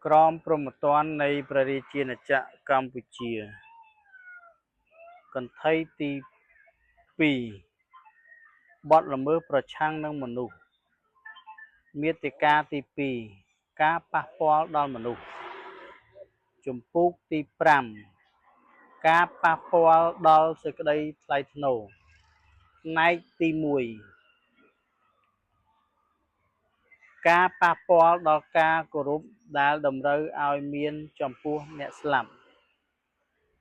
ក្រមព្រហ្មទណ្ឌនៃព្រះរាជាណាចក្រកម្ពុជា កន្ធីទី2បទល្មើសប្រឆាំងនឹងមនុស្សមាតិកាទី2ការប៉ះពាល់ដល់មនុស្សជំពូកទី5ការប៉ះពាល់ដល់សេចក្តីថ្លៃថ្នូរផ្នែកទី1ការប៉ះពាល់ដល់ការគោរពដែលតម្រូវឲ្យមានចំពោះអ្នកស្លាប់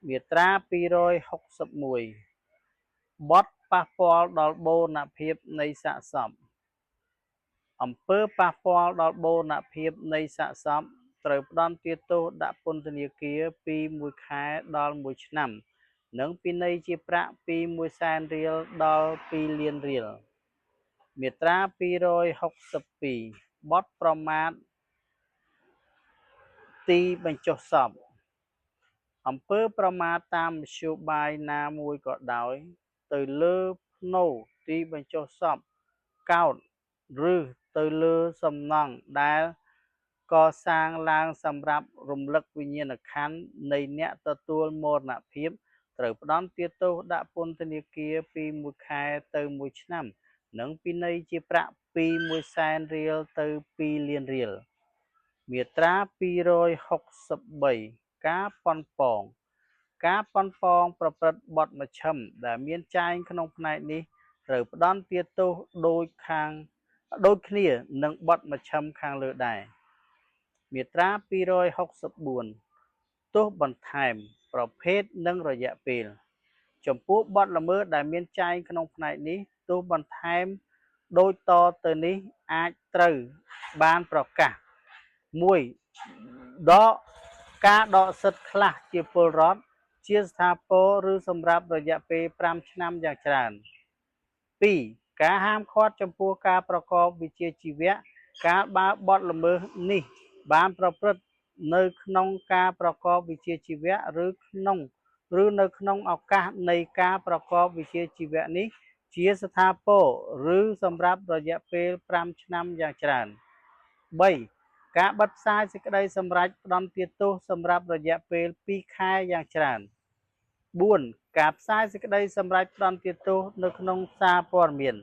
មាត្រា261បទប៉ះពាល់ដល់បូរណភាពនៃសាកសពអំពើប៉ះពាល់ដល់បូរណភាពនៃសាកសពត្រូវផ្ដន្ទាទោសដាក់ពន្ធនាគារពី1ខែដល់1ឆ្នាំនិងពិន័យជាប្រាក់ពី1សែនរៀលដល់2លានរៀលមាត្រា262បទប្រមាថទីបញ្ចុះសពអំពើប្រមាថតាមមធ្យោបាយណាមួយក៏ដោយទៅលើផ្នូរទីបញ្ចុះសពកោដ្ឋឬទៅលើសំណង់ដែលកសាងឡើងសម្រាប់រំលឹកវិញ្ញាណក្ខន្ធនៃអ្នកទទួលមរណភាពត្រូវផ្ដន្ទាទោសដាក់ពន្ធនាគារពី1ខែទៅ1ឆ្នាំនិងពិន័យជាប្រាក់ពី1សែនរៀលទៅ2លានរៀលមាត្រា263ការប៉ុនប៉ងការប៉ុនប៉ងប្រព្រឹត្តបទមជ្ឈិមដែលមានចែងក្នុងផ្នែកនេះត្រូវផ្ដន្ទាទោសដូចខាងដូចគ្នានឹងបទមជ្ឈិមខាងលើដែរមាត្រា264ទោសបន្ថែមប្រភេទនិងរយៈពេលចំពោះបទល្មើសដែលមានចែងក្នុងផ្នែកនេះទោសបន្ថែមដូចតទៅនេះអាចត្រូវបានប្រកាស1ដកការដកសិទ្ធិខ្លះជាពលរដ្ឋជាស្ថាពរឬសម្រាប់រយៈពេល5ឆ្នាំយ៉ាងច្រើន2ការហាមឃាត់ចំពោះការប្រកបវិជ្ជាជីវៈកាលបើបទល្មើសនេះបានប្រព្រឹត្តនៅក្នុងការប្រកបវិជ្ជាជីវៈឬក្នុងឬនៅក្នុងឱកាសនៃការប្រកបវិជ្ជាជីវៈនេះជាស្ថាពរឬសម្រាប់រយៈពេល5ឆ្នាំយ៉ាងច្រើន3ការបិទផ្សាយសេចក្តីសម្រេចផ្ដន្ទាទោសសម្រាប់រយៈពេល2ខែយ៉ាងច្រើន4ការផ្សាយសេចក្តីសម្រេចផ្ដន្ទាទោសនៅក្នុងសារព័ត៌មាន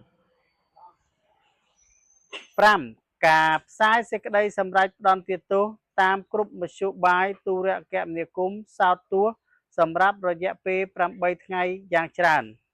5ការផ្សាយសេចក្តីសម្រេចផ្ដន្ទាទោសតាមគ្រប់មធ្យោបាយទូរគមនាគមន៍សោតទស្សន៍សម្រាប់រយៈពេល8ថ្ងៃយ៉ាងច្រើន។